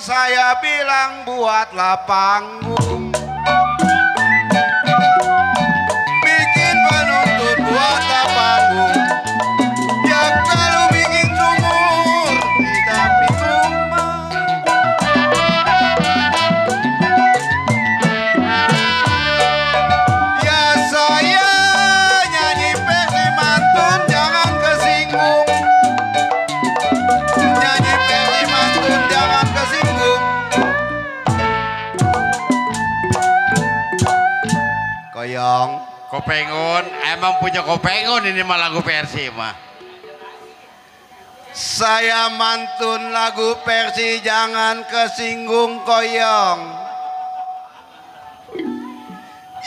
saya bilang buatlah panggung, bikin penuntut buatlah panggung. Ya kalau bikin sumur tidak rumah, ya saya nyanyi versi mantun jangan kesinggung, nyanyi versi mantun jangan kesinggung. Koyong Kopengun, emang punya kopengun ini mah lagu versi mah. saya mantun lagu versi jangan kesinggung koyong.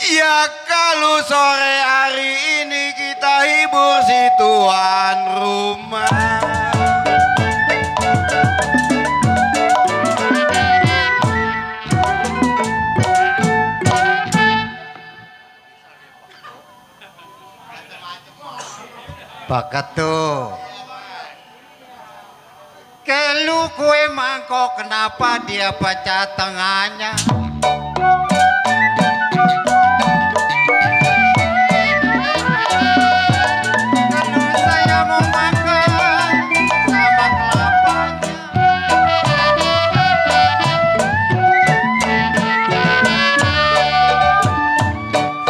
Ya kalau sore hari ini kita hibur si tuan rumah. Bakat tuh. Kelu kue mangkok kenapa dia baca tengahnya? Kelu saya mau makan sama kelapanya.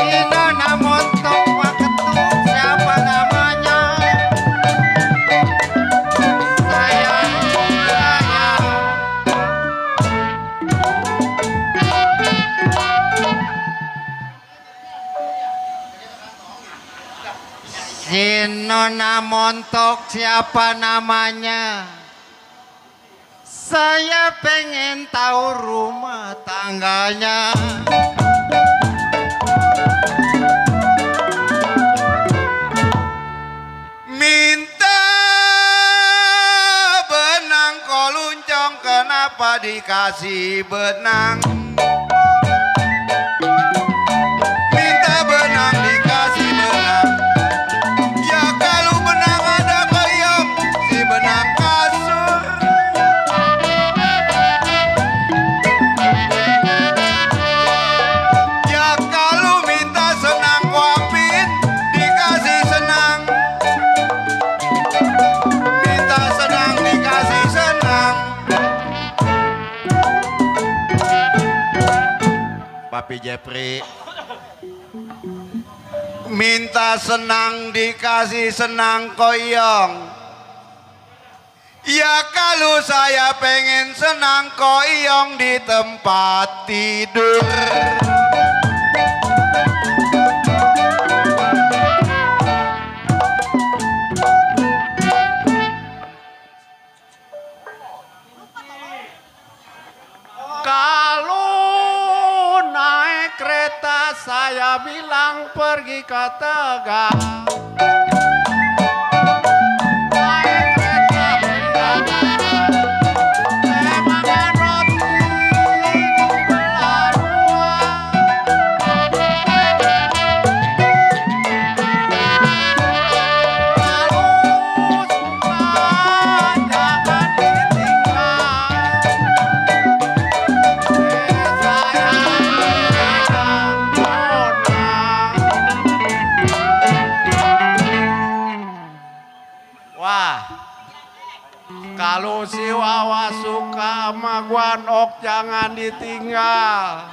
Ini namun tok bakat tuh siapa namanya? Si Nona Montok siapa namanya? Saya pengen tahu rumah tangganya. Minta benang koluncong kenapa dikasih benang? Minta benang dikasih benang. Ya kalau benang ada koyong si benang kasur. Ya kalau minta senang kuapin dikasih senang. Minta senang dikasih senang. Papi Jepri minta senang dikasih senang koyong. Ya kalau saya pengen senang koyong di tempat tidur. Kalau naik kereta saya bilang pergi ke Tegal. Naik kereta berjalan, saya makan roti dibelah dua. Kalau suka jangan ditinggal. Wah, kalau si Wawa suka sama gua nok jangan ditinggal.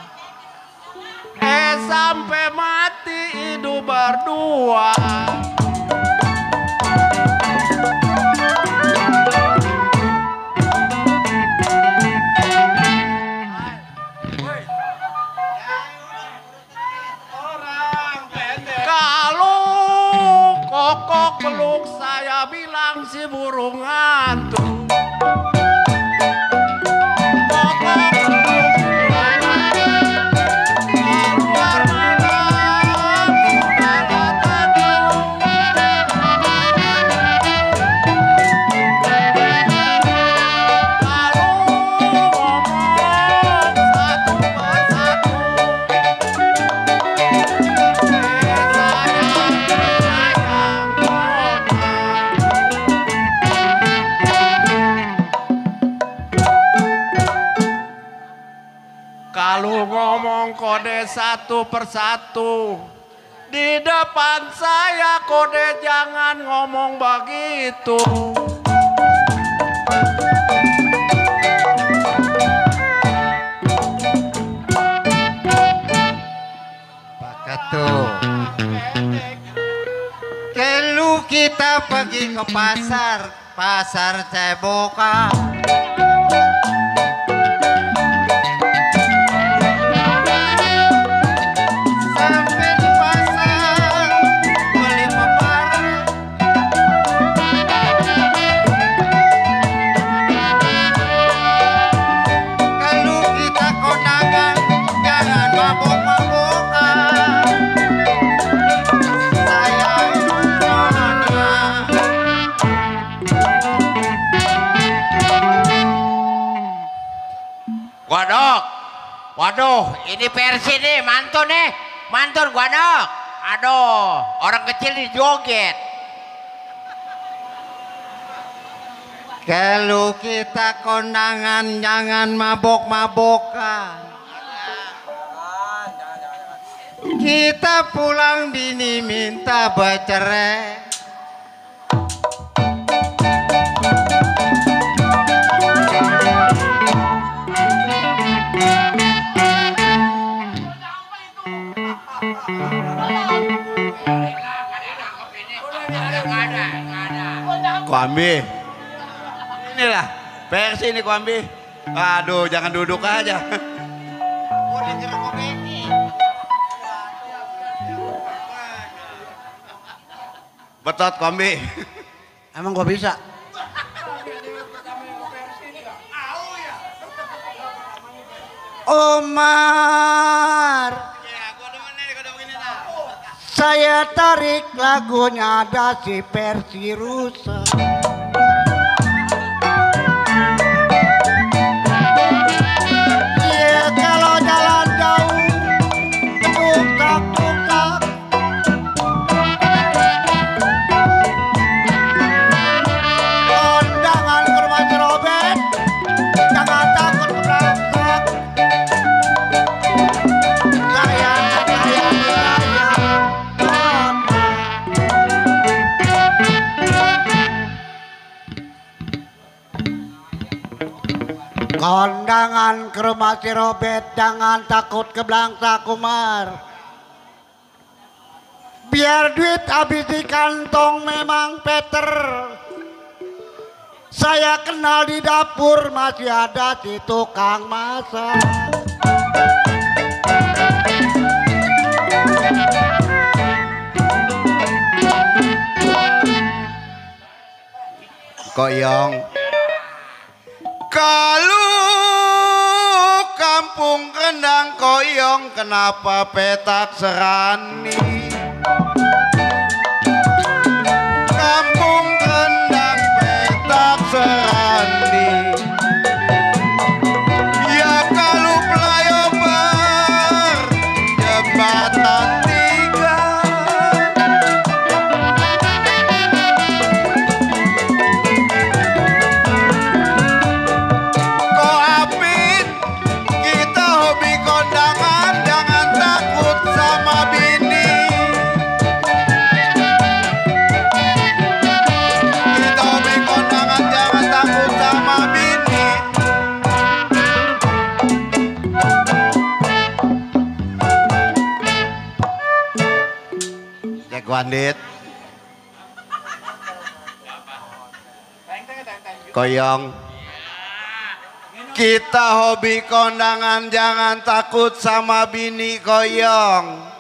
Sampai mati hidup berdua. Kalau kokok peluk saya bilang si burung ngantuk. Kokok peluk keluar malam sudah teduh. Kalau ngomong satu persatu. kode satu persatu. Di depan saya kode jangan ngomong begitu. Tuh. Kalau kita pergi ke pasar Ceboka. Sampai di pasar beli paparan. Kalau kita kondangan jangan mabok-mabokan. Waduh, ini versi nih, mantun Guadok. Aduh, orang kecil dijoget. Kalau kita kondangan jangan mabok-mabokan. Kita pulang bini minta bercerai. Kuambi. Inilah versi ini Kuambi. Aduh, jangan duduk aja. Betot Kuambi. Emang gua bisa? Omar, saya tarik lagunya ada si versi rusak. Iya kalau jalan jauh tuk-tak. Kondangan ke rumah si Robert, jangan takut berangkat. Kondangan ke rumah si Robert, jangan takut ke Belangsa Kumar. Biar duit habis di kantong memang Peter. Saya kenal di dapur masih ada si tukang masak. Koyong. Kalau kampung Kendang Koyong kenapa petak serani? Kampung Kendang petak serani. Ya kalau flyover jembatan tiga. Koapin, kita hobi kondangan, jangan takut sama bini. Kita hobi kondangan, jangan takut sama bini. Cek Wandit. Koyong. Kita hobi kondangan, jangan takut sama bini Koyong.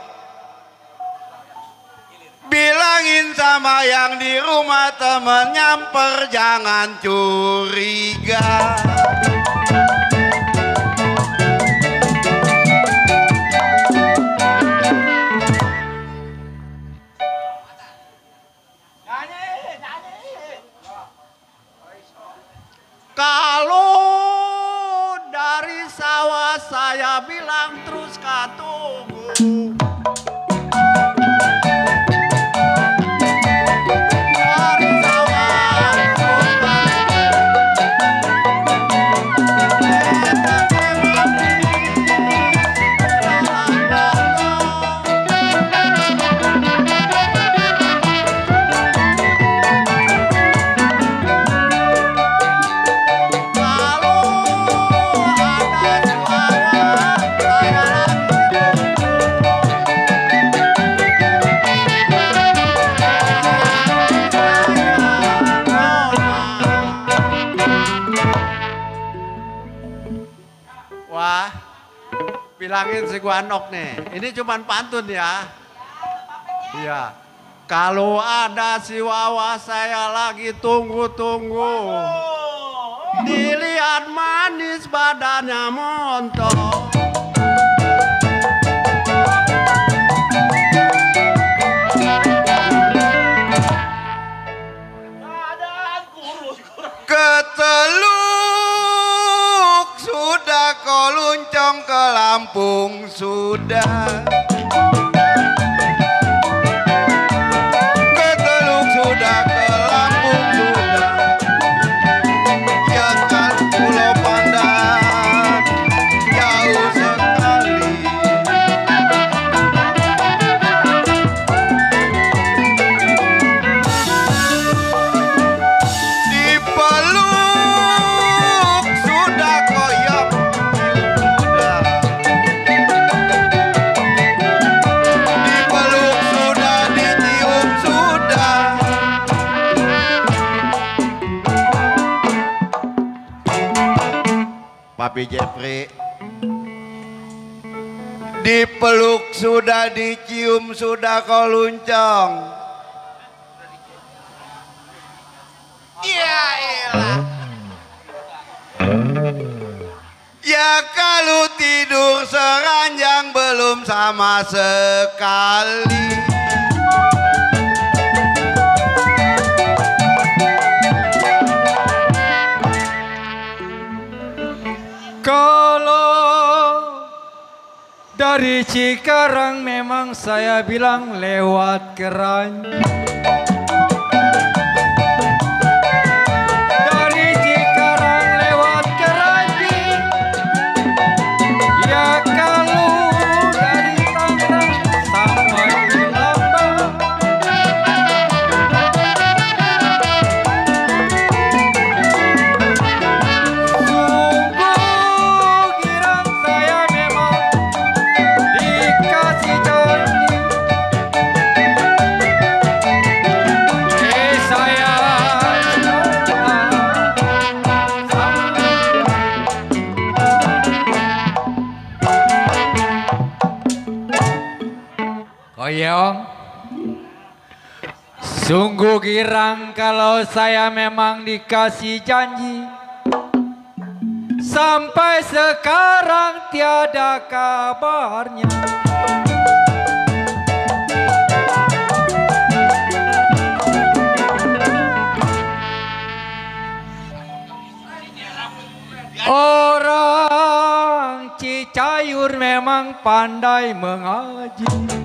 Bilangin sama yang di rumah temen nyamper, jangan curiga. Kalau dari sawah saya bilang terus katunggu. Dari sawah terus katunggu. bilangin si Guanok nih. Ini cuman pantun ya. Iya. Kalau ada si Wawa saya lagi tunggu-tunggu. Dilihat manis badannya montok. Keteluk sudah kau luncong ke Lampung sudah. Keteluk sudah ke Lampung sudah. Ya kan Pulau Pandan jauh sekali. Dipeluk sudah koyok sudah. Dipeluk sudah, dicium sudah. Papi Jeffrey. Dipeluk sudah, dicium sudah kau luncong. Ya elah. Ya kalau tidur seranjang belum sama sekali. Kalau dari Cikarang memang saya bilang lewat Keranji. Dari Cikarang lewat Keranji. Ya kalau dari Tangerang sampai Lambang. Sungguh girang saya memang dikasih janji. Saya Koyong, sungguh girang kalau saya memang dikasih janji. Sampai sekarang tiada kabarnya. Orang Cicayur memang pandai mengaji.